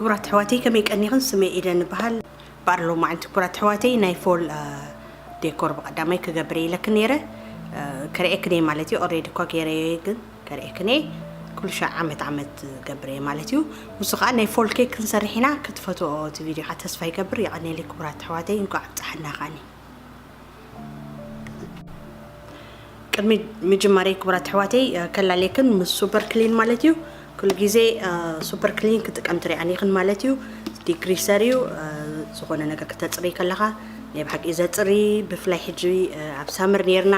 ክቡራት ኣሕዋተይ፣ ከመይ ቀኒኽን? ስመይ ኤደን እበሃል። በኣር ሎማዓንቲ ክቡራት ኣሕዋተይ ናይ ፎል ዴኮር ብቐዳማይ ክገብር ኢለክን ነይረ። ከርእየክን እየ ማለት እዩ። ኦሬዲ እኳ ገይረዮ እየ፣ ግን ከርእየክን እየ። ኩሉ ሻዕ ዓመት ዓመት ገብር እየ ማለት እዩ። ንሱ ከዓ ናይ ፎል ኬክ ክንሰርሕ ኢና። ክትፈትዎ እቲ ቪድዮ ከዓ ተስፋ ይገብር። የቐኔለይ ክቡራት ኣሕዋተይ፣ እንኳዕ ኣብፀሓና ከዓኒ። ቅድሚ ምጅማረይ ክቡራት ኣሕዋተይ፣ ከላሌክን ምስ ሱፐር ክሊን ማለት እዩ። ኩሉ ግዜ ሱፐር ክሊን ክጥቀም ትሪኣኒኽን ማለት እዩ። ዲግሪሰር እዩ። ዝኾነ ነገር ክተፅሪ ከለኻ ናይ ብሓቂ ዘፅሪ። ብፍላይ ሕጂ ኣብ ሳምር ነርና፣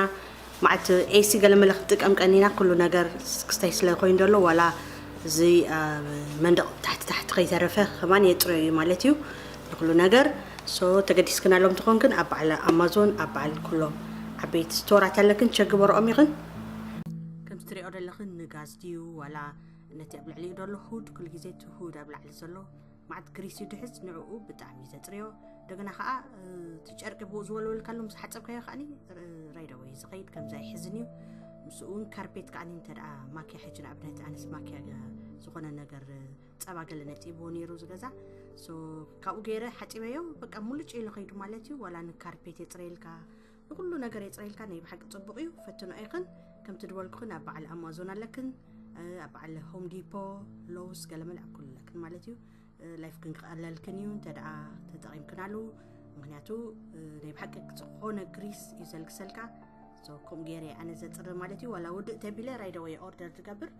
ማዕት ኤሲ ገለመለ ክትጥቀም ቀኒና። ኩሉ ነገር ክስታይ ስለ ኮይኑ ዘሎ፣ ዋላ እዚ መንደቕ ታሕቲ ታሕቲ ከይተረፈ ከማን የፅርዮ እዩ ማለት እዩ ንኩሉ ነገር። ሶ ተገዲስክናሎም ትኾንክን ኣብ በዓል ኣማዞን፣ ኣብ በዓል ኩሎም ዓበይቲ ስቶራት ኣለክን፣ ቸክ ግበርኦም ኢኽን። ከም ትሪኦ ዘለኽን ንጋዝ ድዩ ዋላ ነቲ ኣብ ልዕሊኡ ዘሎ ሁድ፣ ኩሉ ግዜ እቲ ሁድ ኣብ ላዕሊ ዘሎ ማዕት ግሪስ እዩ ድሕዝ፣ ንዕኡ ብጣዕሚ እዩ ዘፅርዮ። እንደገና ከዓ እቲ ጨርቂ ብኡ ዝወልወልካሉ ምስ ሓፀብካዮ ከዓኒ ራይዳወይ ዝኸይድ፣ ከምዚ ኣይሕዝን እዩ። ምስኡ እውን ካርፔት ከዓኒ እንተ ደኣ ማኪያ፣ ሕጂ ንኣብነት ኣነስ ማኪያ ዝኾነ ነገር ጸባ ገለ ነጢብዎ ነይሩ ዝገዛ። ሶ ካብኡ ገይረ ሓጺበዮ፣ በቃ ሙልጭ ኢሉ ከይዱ ማለት እዩ። ዋላ ንካርፔት የጽረየልካ፣ ንኩሉ ነገር የጽረየልካ። ናይ ብሓቂ ጽቡቕ እዩ፣ ፈትኖ ኢኽን። ከምቲ ድበልኩኽን ኣብ በዓል ኣማዞን ኣለክን፣ ኣብ በዓል ሆም ዲፖ፣ ሎውስ፣ ገለመለ ኣብ ኩሉ ኣለክን ማለት እዩ። ላይፍክን ክቐለልክን እዩ እንተ ደኣ ተጠቒምክናሉ። ምኽንያቱ ናይ ብሓቂ ዝኾነ ግሪስ እዩ ዘልግሰልካ። ሶ ከምኡ ገይረ ኣነ ዘጽሪ ማለት እዩ። ዋላ ውድእ ተቢለ ራይዳወይ ኦርደር ዝገብር።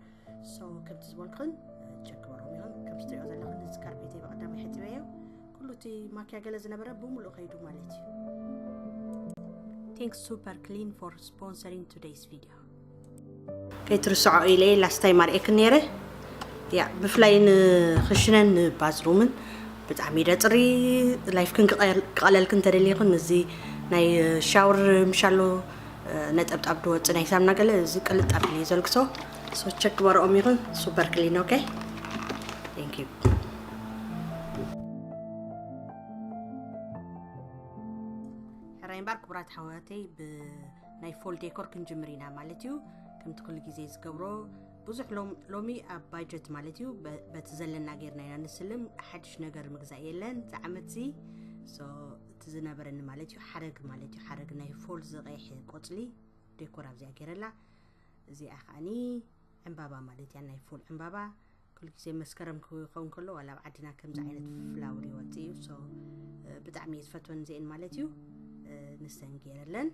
ሶ ከምቲ ዝበልኩኽን ቸክ ግበርኦም ኢኹም። ከምቲ ትሪኦ ዘለኹን እዚ ካርፔተይ ብቐዳማይ ሕጺበዮ። ኩሉ እቲ ማኪያ ገለ ዝነበረ ብምሉእ ከይዱ ማለት እዩ። Thanks Super Clean for sponsoring today's video. ከይትርስዖ ኢለ ላስት ታይም ኣርእየክን ነይረ። ያ ብፍላይ ንክሽነን ንባዝሩምን ብጣዕሚ ደፅሪ። ላይፍክን ክቐል- ክቐለልክን ተደሊኽን እዚ ናይ ሻወር ምሻሎ ነጠብጣብ ድወፅእ ናይ ሳምና ገለ እዚ ቅልጥ ኣቢለ እየ ዘልግሶ። ሶ ቸክ ግበርኦም ኢኹን። ሱፐር ክሊን። ኦኬ፣ thank you። ሕራይ እምበር ክቡራት ኣሕዋተይ፣ ብናይ ፎል ዴኮር ክንጅምር ኢና ማለት እዩ። ከምቲ ኩሉ ግዜ ዝገብሮ ብዙሕ ሎም- ሎሚ ኣብ ባጀት ማለት እዩ፣ በ- በቲ ዘለና ጌርና ኢና ንስልም። ሓድሽ ነገር ምግዛእ የለን እዚ ዓመት እዚ። ሶ እቲ ዝነበረኒ ማለት እዩ ሓረግ ማለት እዩ፣ ሓረግ ናይ ፎል ዝቐይሕ ቆፅሊ ዴኮር ኣብዚኣ ገይረላ። እዚኣ ከዓኒ ዕምባባ ማለት እያ፣ ናይ ፎል ዕምባባ። ኩሉ ግዜ መስከረም ክኸውን ከሎ ዋላ ኣብ ዓድና ከምዚ ዓይነት ፍላወር ይወፅእ እዩ። ሶ ብጣዕሚ እየ ዝፈትወን እዚአን ማለት እዩ። ንሰን ገይረለን።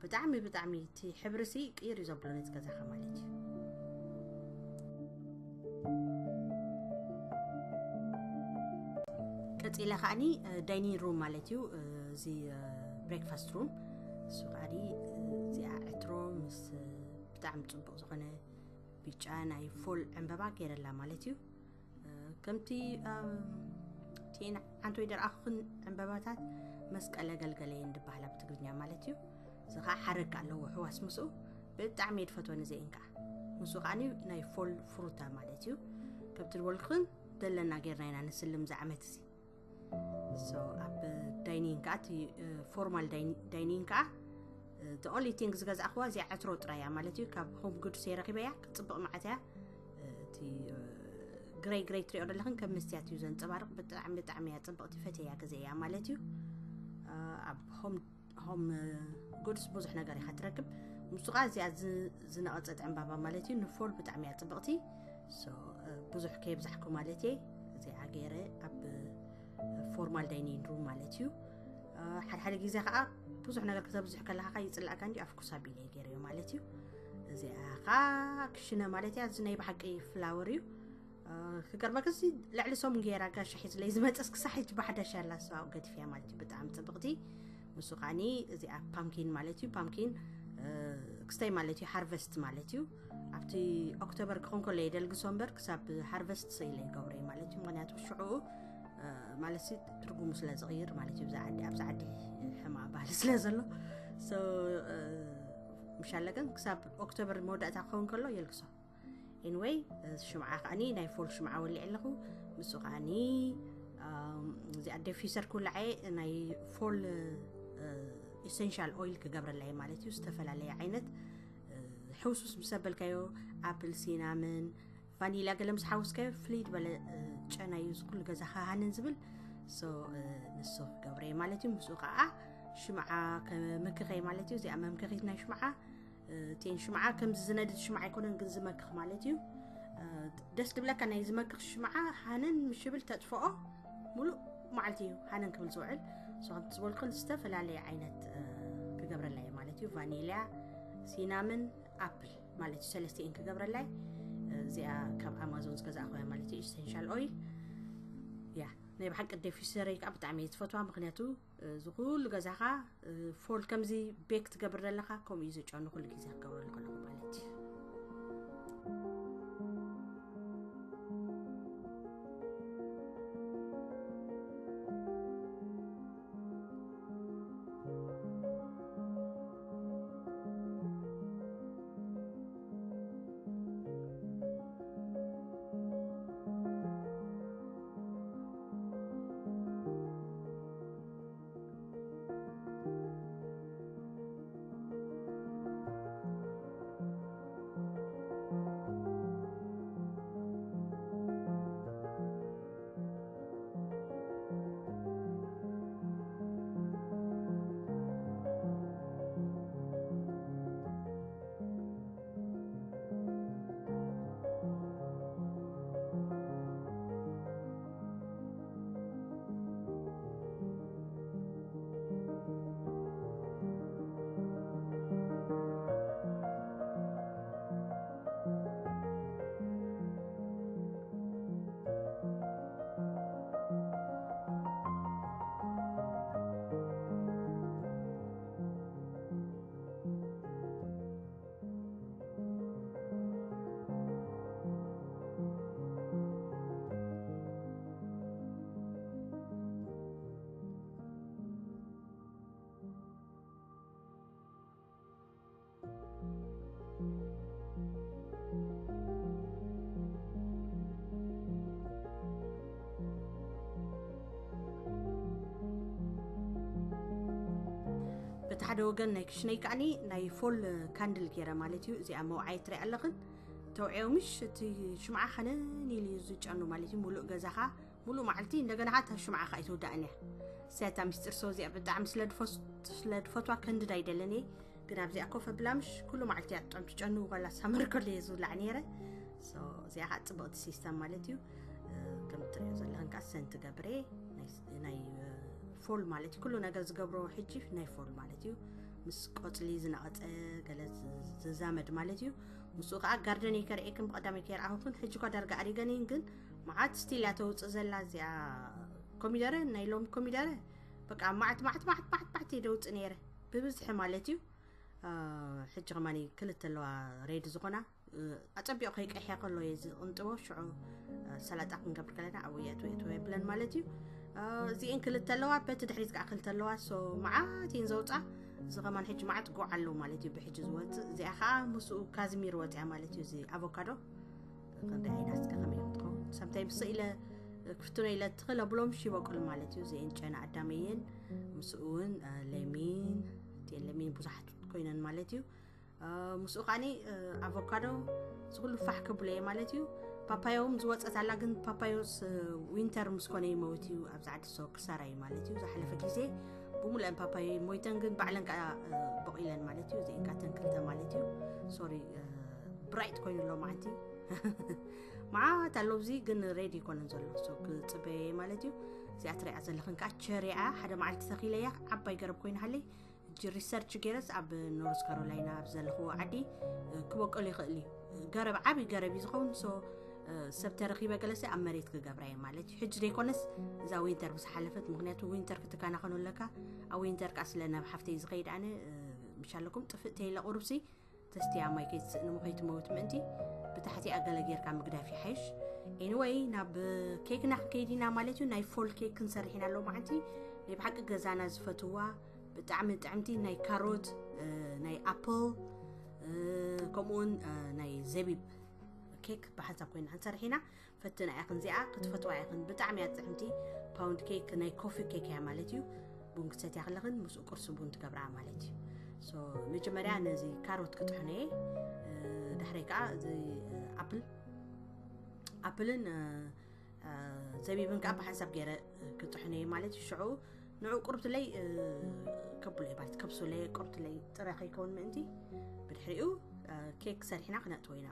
ብጣዕሚ ብጣዕሚ እቲ ሕብሪ ሲ ቅይር እዩ ዘብሎ ነቲ ገዛኻ ማለት እዩ። ቀፂለ ከዓኒ ዳይኒንግ ሩም ማለት እዩ፣ እዚ ብሬክፋስት ሩም። እሱ ከዓኒ እዚኣ ዕትሮ ምስ ብጣዕሚ ፅቡቕ ዝኾነ ብጫ ናይ ፎል ዕምበባ ገይረላ ማለት እዩ። ከምቲ እቲ ዓንተወይ ደርኣኹን ዕምበባታት መስቀለ ገልገለ እየን ዝበሃላ ብትግርኛ ማለት እዩ። እዚ ከዓ ሓረግ ኣለዎ ሕዋስ ምስኡ። ብጣዕሚ እየ ዝፈትወን እዚአን ከዓ። ምስኡ ከዓ ናይ ፎል ፍሩታ ማለት እዩ። ከምቲ ዝበልኩኽን ዘለና ጌርና ኢና ንስልም እዚ ዓመት እዚ። ሶ ኣብ ዳይኒንግ ከዓ እቲ ፎርማል ዳይኒንግ ከዓ the only thing ዝገዛእኽዋ እዚኣ ዕትሮ ጥራይ እያ ማለት እዩ። ካብ ሆም ጉድስ እየ ረኺበያ። ክትፅብቕ መዓት እያ። እቲ ግረይ ግረይ ትሪኦ ዘለኽን ከም መስትያት እዩ ዘንፀባርቕ። ብጣዕሚ ብጣዕሚ እያ ፅብቕቲ፣ ፈትየያ ገዚአያ ማለት እዩ። ኣብ ሆም ሆም ጉድስ ብዙሕ ነገር ኢኻ ትረክብ። ምስኡ ከዓ እዚኣ ዝ- ዝነቐፀት ዕምባባ ማለት እዩ። ንፎል ብጣዕሚ እያ ፅብቕቲ። ሶ ብዙሕ ከየብዛሕኩ ማለት እየ። እዚኣ ገይረ ኣብ ፎርማል ዳይኒንግ ሩም ማለት እዩ። ሓደ ሓደ ግዜ ከዓ ብዙሕ ነገር ክተብዝሕ ከለካ ከዓ ይፅላእካ እንዲ ኣፍኩስ ኣቢለ ገይረዮ ማለት እዩ። እዚኣ ከዓ ክሽነ ማለት እያ። እዚ ናይ ብሓቂ ፍላወር እዩ። ክገርመክ እዚ ልዕሊ ሰሙን ገይራ ጋሻ ሒዝለይ ዝመፀስ ክሳብ ሕጂ ብሓዳሽ ኣላ። እሱ ኣብኡ ገዲፍያ ማለት እዩ። ብጣዕሚ ፅብቕቲ። ንሱ ከዓኒ እዚኣ ፓምኪን ማለት እዩ። ፓምኪን ክስተይ ማለት እዩ፣ ሃርቨስት ማለት እዩ። ኣብቲ ኦክቶበር ክኾን ከሎ እየ ደልግሶ እምበር ክሳብ ሃርቨስት ስኢለ ይገብሮ እየ ማለት እዩ። ምክንያቱ ሽዑኡ ማለት ሲ ትርጉሙ ስለ ዝቕይር ማለት እዩ። ኣብዚ ዓዲ ኣብዚ ዓዲ ሕማቕ ባህሊ ስለ ዘሎ ሶ ምሻለ ግን ክሳብ ኦክቶበር መወዳእታ ክኸውን ከሎ የልግሶ። ኤንወይ ሽምዓ ከዓኒ ናይ ፎል ሽምዓ ወሊዕ ኣለኹ። ምስኡ ከዓኒ እዚኣ ደፊሰር ኩላዐ ናይ ፎል ኢሰንሻል ኦይል ክገብረላ እየ ማለት እዩ። ዝተፈላለየ ዓይነት ሕውሱስ ምስ ኣበልካዮ ኣፕል፣ ሲናምን፣ ቫኒላ ገለ ምስ ሓወስካዮ ፍልይ ዝበለ ጨና እዩ እዚ ኩሉ ገዛ ሃሃንን ዝብል። So ንሱ ክገብረ ማለት እዩ። ምስኡ ከዓ ሽምዓ ከመክኸይ ማለት እዩ። እዚኣ መምከኺት ናይ ሽምዓ፣ እቴን ሽምዓ ከምዚ ዝነድድ ሽምዓ ኣይኮነን ግን ዝመክኽ ማለት እዩ። ደስ ድብለካ ናይ ዝመክኽ ሽምዓ ሃነን ምሽብል ተጥፍኦ፣ ሙሉእ መዓልቲ እዩ ሃነን ክብል ዝውዕል። So ከምቲ ዝበልኩን ዝተፈላለየ ዓይነት ክገብረላ እየ ማለት እዩ። ቫኒልያ፣ ሲናምን፣ ኣፕል ማለት እዩ። ሰለስቲኤን ክገብረላ እየ። እዚኣ ካብ ኣማዞን ዝገዛእኹ እያ ማለት እዩ። ኢሰንሻል ኦይል፣ ያ፣ ናይ ብሓቂ ደፊሰረይ ከዓ ብጣዕሚ እየ ዝፈትዋ። ምክንያቱ እዚ ኩሉ ገዛኻ ፎል ከምዚ ቤክ ትገብር ዘለኻ ከምኡ እዩ ዝጨኑ ኩሉ ግዜ ክገብረሉ ከለኹ ማለት እዩ። በቲ ሓደ ወገን ናይ ክሽነይ ከዓኒ ናይ ፎል ካንድል ገይረ ማለት እዩ። እዚኣ መውዓይ ትሪኣ ኣለኽን፣ ተውዕዮ ምሽ እቲ ሽምዓ ሓነን ኢሉ እዩ ዝጨኑ ማለት እዩ። ሙሉእ ገዛኻ ሙሉእ መዓልቲ እንደገና ከዓ እታ ሽምዓ ከዓ ኣይትውዳእን እያ። እዚኣ እታ ሚስጥር ሰው እዚኣ ብጣዕሚ ስለ ድፈስ-፣ ስለ ድፈትዋ ከንድድ ኣይደልን እየ። ግን ኣብዚኣ ኮፍ ኣብላ ምሽ ኩሉ መዓልቲ እያ ትጠም ትጨኑ፣ ዋላ ሳመር ከሎ እየ ዝውላዕ ነይረ። So እዚኣ ከዓ ፅብቕቲ ሲስተም ማለት እዩ። ከም ትሪኦ ዘለኽን ከዓ ሰንቲ ገብረ ናይ ፎል ማለት እዩ። ኩሉ ነገር ዝገብሮ ሕጂ ናይ ፎል ማለት እዩ። ምስ ቆፅሊ ዝነቐፀ ገለ ዝዛመድ ማለት እዩ። ምስኡ ከዓ ጋርደን ከርእየክን ብቐዳመይ ከይረኣኹክን፣ ሕጂ እኳ ዳርጋ ኣሪገን እየን፣ ግን መዓት ስቲል እያ ተውፅእ ዘላ እዚኣ ኮሚደረ፣ ናይ ሎሚ ኮሚደረ በቃ መዓት መዓት መዓት መዓት መዓት እየ ደውፅእ ነይረ ብብዝሒ ማለት እዩ። ሕጂ ከማኒ ክልተ ኣለዋ ሬድ ዝኾና፣ ኣጸቢቑ ከይቀሕያ ከሎ እየ ዝቕንጥቦ። ሽዑ ሰላጣ ክንገብር ከለና ኣብኡ የእትወ የእትወ የብለን ማለት እዩ። እዚኤን ክልተ ኣለዋ፣ በቲ ድሕሪት ከዓ ክልተ ኣለዋ። So መዓት እየን ዘውፃ። እዚ ከማን ሕጂ መዓት ጉዕ ኣለዉ ማለት እዩ ብሕጂ ዝወፅእ። እዚኣ ከዓ ምስኡ ካዝሚር ወፅያ ማለት እዩ። እዚ ኣቮካዶ ክንደይ ዓይና እስከ ከመይ ትኸውን? ሰምታይምስ ኢለ ክፍትኖ ኢለ ትኽል ኣብሎም ሽበቁል ማለት እዩ። እዚኤን ጨና ኣዳመየን ምስኡ እውን ለሚን፣ እቲኤን ለሚን ብዙሓት ኮይነን ማለት እዩ። ምስኡ ከዓኒ ኣቮካዶ ዝኩሉ ፋሕ ክብሎ እየ ማለት እዩ። ፓፓዮ እውን ዝወፀት ኣላ፣ ግን ፓፓዮስ ዊንተር ምስ ኮነ ይመውት እዩ ኣብዚ ዓዲ። So ክሳራ እዩ ማለት እዩ። ዝሓለፈ ግዜ ብሙሉአን ፓፓዮ ሞይተን፣ ግን ባዕለን ከዓ በቂለን ማለት እዩ። እዚኤን ካተን ክልተ ማለት እዩ። ሶሪ ብራይት ኮይኑ ኣሎ መዓንቲ መዓት ኣሎ፣ እዚ ግን ሬድ ይኮነን ዘሎ። So ክፅበየ ማለት እዩ። እዚኣ ትሪኣ ዘለኽን ከዓ ቸሪያ ሓደ መዓልቲ ተኺለያ ዓባይ ገረብ ኮይና ሃለይ። ሕጂ ሪሰርች ገይረስ ኣብ ኖርዝ ካሮላይና ኣብ ዘለኹዎ ዓዲ ክበቀሉ ይኽእል እዩ። ገረብ ዓብዪ ገረብ እዩ ዝኸውን። So ሰብ ተረኺበ ገለሰ ኣብ መሬት ክገብራ እየ ማለት እዩ። ሕጂ ዘይኮነስ እዛ ዊንተር ምስ ሓለፈት፣ ምክንያቱ ዊንተር ክትከናኸኑ ኣለካ። ኣብ ዊንተር ከዓ ስለ ናብ ሓፍተይ ዝኸይድ ኣነ ምሻለኩም ጥፍእ ተይለ ቁርብሲ ተስትያ ማይ ከይትስእን እሞ ከይትመውት ምእንቲ ብታሕቲኣ ገለ ጌርካ ምግዳፍ ይሓይሽ። Anyway ናብ ኬክና ክንከይድ ኢና ማለት እዩ። ናይ ፎል ኬክ ክንሰርሕ ኢና ኣለዉ መዓንቲ። ናይ ብሓቂ ገዛና ዝፈትዋ ብጣዕሚ ጥዕምቲ ናይ ካሮት፣ ናይ ኣፕል፣ ከምኡውን ናይ ዘቢብ ኬክ ብሓንሳብ ኮይና ክንሰርሕ ኢና። ፈትና ኢኽን እዚኣ ክትፈትዋ ኢኽን። ብጣዕሚ እያ ጥዕምቲ። ፓውንድ ኬክ ናይ ኮፊ ኬክ እያ ማለት እዩ። ቡን ክትሰትያ ከለኽን ምስኡ ቁርሲ ቡን ትገብራ ማለት እዩ። So መጀመርያ ነዚ ካሮት ክጥሕኖ እየ። ዳሕረይ ከዓ እዚ ኣፕል ኣፕልን ዘቢብን ከዓ ብሓንሳብ ገይረ ክጥሕነ ማለት እዩ። ሽዑ ንዑ ቁርብትለይ ከብሎ ማለት ከብሱለ ቁርብትለይ ጥረ ከይከውን ምእንቲ ብድሕሪኡ ኬክ ሰሪሕና ክነእትዎ ኢና።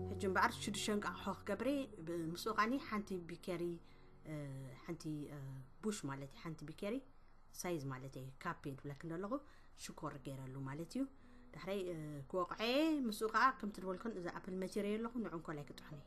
ሕጂ እምበኣር ሽዱሽተ እንቃቕሖ ክገብረ፣ ብ-፣ ምስኡ ከዓኒ ሓንቲ ቢኬሪ፣ እ፣ ሓንቲ፣ እ፣ ቡሽ ማለት እዩ፣ ሓንቲ ቢኬሪ ሳይዝ ማለት እዩ፣ ካፕ እየ ድብለክን ዘለኹ፣ ሽኮር ገይረሉ ማለት እዩ። ዳሕረይ፣ እ፣ ክወቕዐ፣ ምስኡ ከዓ ከምቲ ድበልኩን እዚ ኣፕል መቲረዮ ኣለኹ፣ ንዑ እንኮላይ ክጥሕኑ እዩ።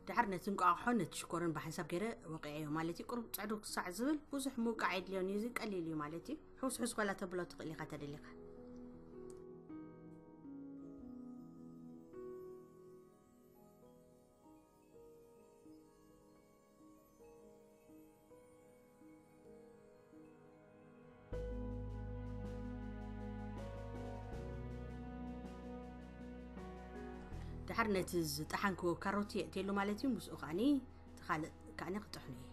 ድሓር ነቲ እንቋቑሖ ነቲ ሽኮርን ብሓንሳብ ገይረ ወቂዐዮ ማለት እዩ። ቁሩብ ጽዕዱ ክሳዕ ዝብል ብዙሕ ምውቃዕ የድልዮን እዩ። እዚ ቀሊል እዩ ማለት እዩ። ሕውስ ሕውስ ኮላ ተብሎ ትኽእል ኢኻ ተደሊኻ። ድሓር ነቲ ዝጠሓንክዎ ካሮት የእትየሉ ማለት እዩ። ምስኡ ከዓኒ እቲ ካልእ ከዓኒ ክጥሕኑ እዩ።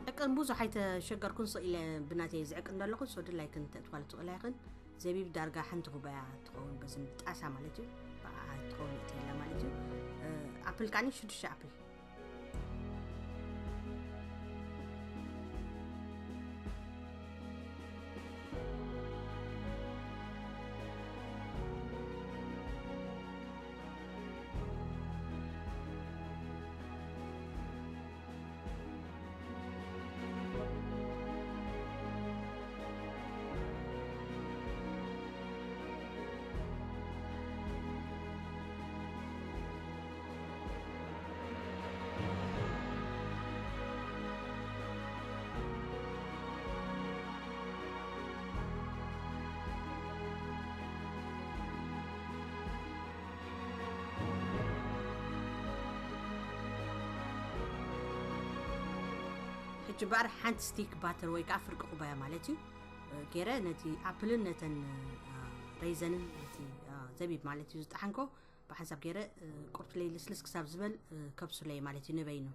ደቀን ብዙሕ ኣይተሸገርኩን ስቕ ኢለ ብናተይ ዝዕቅን ዘለኹ። ሶ ድላይክን ተእትዋሉ ትኽእላ ይኽን። ዘቢብ ዳርጋ ሓንቲ ኩባያ ትኸውን በዚ ጣሳ ማለት እዩ። ብኣ ትኸውን እትየላ ማለት እዩ። እ፣ ኣፕል ከዓኒ ሽዱሽተ ኣፕል። ሕጂ እምበኣር ሓንቲ ስቲክ ባተር ወይ ከዓ ፍርቂ ኩባያ ማለት እዩ፣ እ፣ ገይረ ነቲ ኣፕልን ነተን፣ እ፣ ረይዘንን ነቲ፣ እ፣ ዘቢብ ማለት እዩ ዝጠሓንኮ ብሓንሳብ ገይረ፣ እ፣ ቁርብትለይ ልስልስ ክሳብ ዝበል፣ እ፣ ከብሱለይ ማለት እዩ ንበይኑ።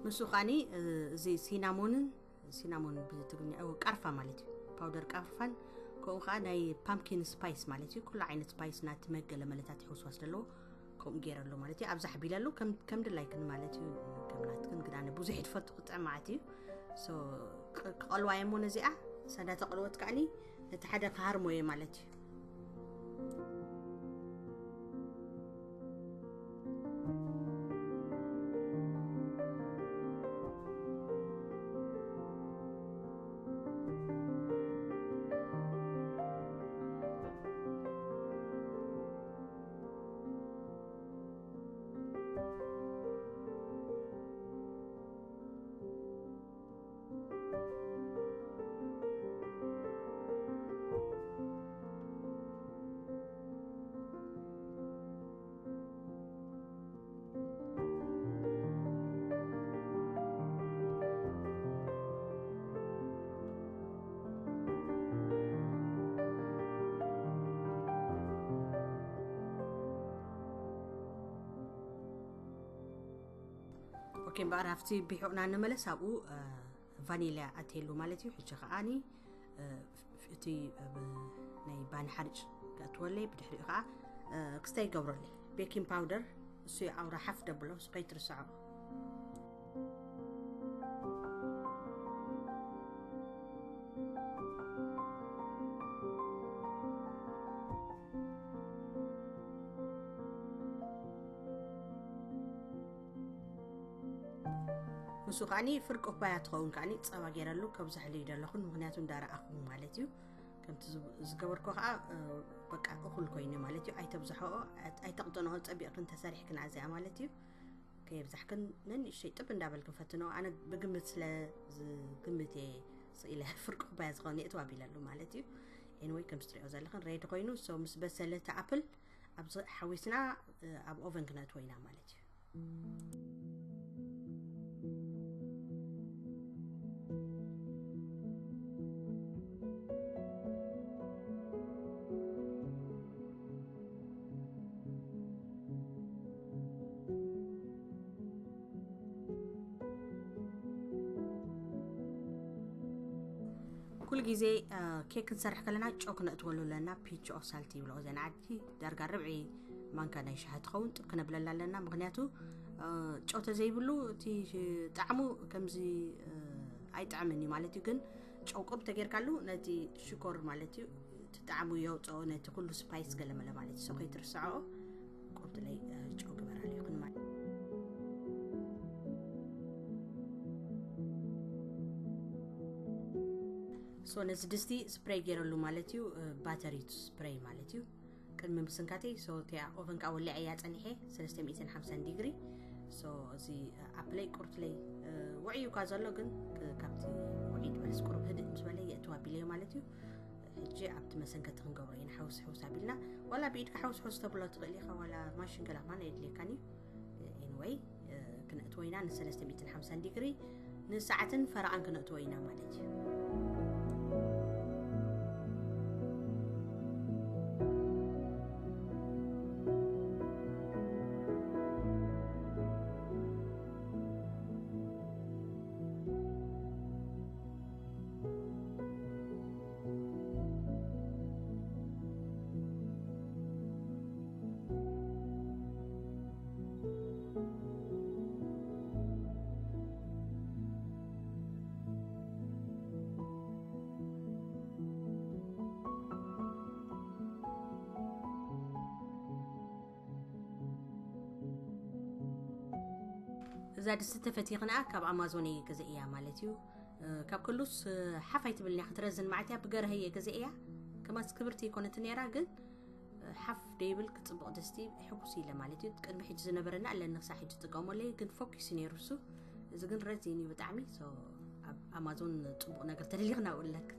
ንሱ ኸዓኒ፣ እ፣ እዚ ሲናሞንን፣ ሲናሞን ብትግርኛ፣ እ፣ ቀርፋ ማለት እዩ። ፓውደር ቀርፋን ከምኡ ኸዓ ናይ ፓምኪን ስፓይስ ማለት እዩ። ኩሉ ዓይነት ስፓይስ ናቲ መገለ መለታት ሕውስዋስ ዘለዎ ከምኡ ገይረሉ ማለት እዩ። ኣብዛ ኣቢለሉ ከም፣ ከም ድላይክን ማለት እዩ። ከም ናትክን ግን ኣነ ብዙሕ ይትፈቱ ክጥዕም ማለት እዩ። ሶ፣ ክ-፣ ክቐልዋ እየ እሞ ነዚኣ፣ ሳዳ ተቐልወት ከዓኒ ነቲ ሓደ ክሃርሞ እየ ማለት እዩ። ኦኬ፣ እምበኣር ኣብቲ ቢሑቕና ንመለስ። ኣብኡ እ፣ ቫኒልያ ኣትየሉ ማለት እዩ። ሕጂ ከዓኒ እ፣ ፍ- እቲ እ፣ ብ- ናይ ባኒ ሓርጭ ከእትወለይ፣ ብድሕሪኡ ከዓ እ፣ ክስታይ ይገብረለይ። ቤኪንግ ፓውደር እሱ እዩ፣ ኣውራ ሓፍ ደብሎ፣ እሱ ከይትርስዖ። ንሱ ከዓኒ ፍርቂ ኩባያ ትኸውን ከዓኒ ጸባ ገይረሉ ከብዝሐሉ ይደለኹን፣ ምኽንያቱ እንዳረኣኹ ማለት እዩ። ከምቲ ዝብ- ዝገበርኮ ከዓ እ፣ በቃ እኹል ኮይኑ ማለት እዩ። ኣይተብዝሖኦ፣ ኣይት- ኣይተቕጥንኦ፣ ጸቢቕክን ተሰሪሕክን ኣዚኣ ማለት እዩ። ከየብዛሕክን ነንእሽተይ ጥብ እንዳበልክን ፈትኖ። ኣነ ብግምት ስለ ዝግምት እየ ስኢለ ፍርቂ ኩባያ ዝኾነ እትው ኣቢለሉ ማለት እዩ። ኤንወይ ከምዚ ትሪኦ ዘለኽን ሬዲ ኮይኑ፣ ሶ ምስ በሰለ እቲ ኣፕል ኣብዚ ሓዊስና እ፣ ኣብ ኦቨን ክነእትዎ ኢና ማለት እዩ። ኩሉ ግዜ እ፣ ኬክ ክንሰርሕ ከለና ጨው ክነእትወሉ ኣለና። ፒንች ኦፍ ሳልት ይብሎ እዘን ዓዲ፣ ዳርጋ ርብዒ ማንካ ናይ ሻሂ ትኸውን ጥብ ክነብለላ ኣለና። ምኽንያቱ እ፣ ጨው ተዘይብሉ እቲ ጣዕሙ ከምዚ እ፣ ኣይጥዕምን እዩ ማለት እዩ። ግን ጨው ቁብ ተጌርካሉ ነቲ ሽኮር ማለት እዩ፣ እቲ ጣዕሙ የውፅኦ፣ ነቲ ኩሉ ስፓይስ ገለመለ ማለት እዩ። ሶ ከይትርስዖ ቁርጥለይ እ፣ ጨው ግበራሉ ይኹን ማለት። ሶ ነዚ ድስቲ ስፕሬይ ገይረሉ ማለት እዩ፣ እ፣ ባተሪ ስፕሬይ ማለት እዩ። ቅድሚ ምስንካተይ ሶ እቲኣ ኦቨን ከዓ ወሊዐ እያ ፀኒሐ፣ ሰለስተ ሚእትን ሓምሳን ዲግሪ። ሶ እዚ እ፣ ኣፕለይ ቁርጥለይ እ፣ ውዕዩ እኳ ዘሎ፣ ግን እ፣ ካብቲ ውዕይ ዝበለስ ቁሩብ ህድእ ምስ በለ የእትዋ ቢለዮ ማለት እዩ። ሕጂ ኣብቲ መሰንከቲ ክንገብሮ ኢና። ሓውስ ሓውስ ኣቢልና፣ ዋላ ብኢድካ ሓውስ ሓውስ ተብሎ ትኽእል ኢኻ፣ ዋላ ማሽን ገላ ማን ኣየድልየካን እዩ። ኤንወይ፣ ክነእትዎ ኢና ን ሰለስተ ሚእትን ሓምሳን ዲግሪ ንሰዓትን ፈረቓን ክነእትዎ ኢና ማለት እዩ። እዛ ድስቲ ተፈቲኽንኣ ካብ ኣማዞን እየ ገዘእያ ማለት እዩ። እ፣ ካብ ክሉስ እ፣ ሓፍ ኣይትብልን እያ፣ ክትረዝን ማለት እያ። ብገርሀ እየ ገዘእያ። ከማስ ክብርቲ ኣይኮነትን ነይራ፣ ግን እ፣ ሓፍ ደይብል ክጽቡቕ ድስቲ ሕጉስ ኢለ ማለት እዩ። ቅድሚ ሕጂ ዝነበረና ኣለኒ ክሳብ ሕጂ ዝጥቀመሉ እየ፣ ግን ፎኪስ እዩ ነይሩ እሱ። እዚ ግን ረዚን እዩ ብጣዕሚ። ሶ፣ ኣብ ኣማዞን ጽቡቕ ነገር ተደሊኽና ውለክ።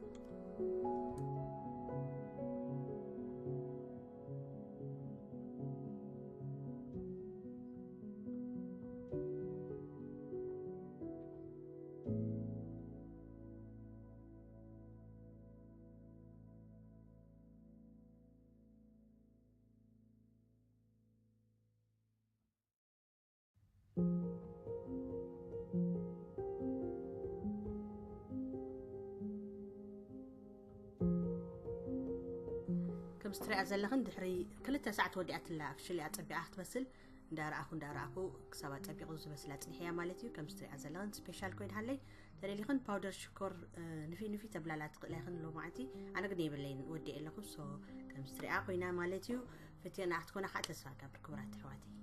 ከምዚ ትሪኣ ዘለኽን ድሕሪ ክልተ ሰዓት ወዲኣትላ ኣፍሽሊ ኣጸቢቓ ክትበስል እንዳረኣኹ እንዳረኣኹ ክሳብ ኣጸቢቑ ዝበስል ኣጽኒሐ እያ ማለት እዩ። ከምዚ ትሪኣ ዘለኽን ስፔሻል ኮይንሃለይ ተደሊኽን ፓውደር ሽኮር እ፣ ንፊ ንፊ ተብላላ ትኽእላ ኢኽን ሎማዓንቲ። ኣነ ግን የብለይን ወዲኤ ኣለኹ። ሶ ከምዚ ትሪኣ ኮይና ማለት እዩ። ፈቲና ክትኮና ከዓ ተስፋ እገብር ክቡራት ኣሕዋተይ።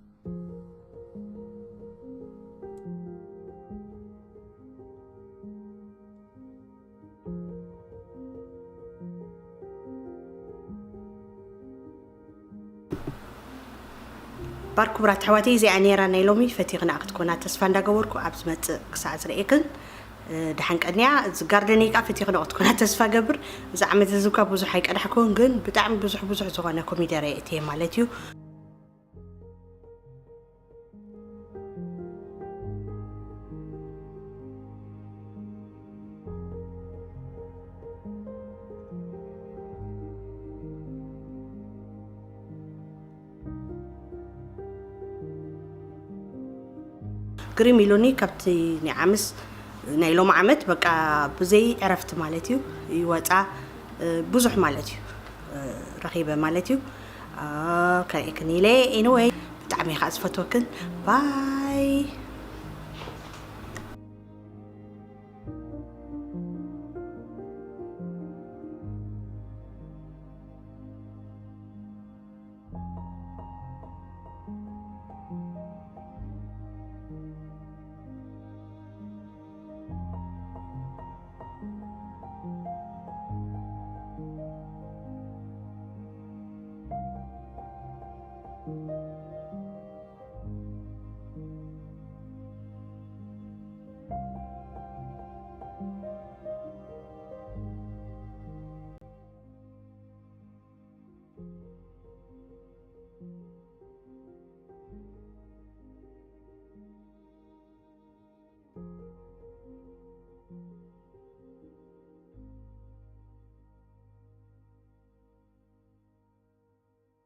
ባር ክቡራት ኣሕዋተይ፣ እዚኣ ነይራ ናይ ሎሚ። ፈቲኽና ክትኮና ተስፋ እንዳገበርኩ ኣብ ዝመጽእ ክሳዕ ዝርእየክን እ፣ ደሓን ቀንያ። እዚ ጋርደነይ ከዓ ፈቲኽና ክትኮና ተስፋ ገብር። እዚ ዓመት እዚ እኳ ብዙሕ ኣይቀዳሕኩን፣ ግን ብጣዕሚ ብዙሕ ብዙሕ ዝኾነ ኮሚደረ እየ እትየ ማለት እዩ። ግርም ኢሉኒ። ካብቲ ናይ ዓምስ ናይ ሎም ዓመት በቃ ብዘይ ዕረፍቲ ማለት እዩ ይወፃ። ብዙሕ ማለት እዩ ረኺበ ማለት እዩ። ከርእክን ኢለ። Anyway፣ ብጣዕሚ ከዓ ዝፈትወክን። ባይ።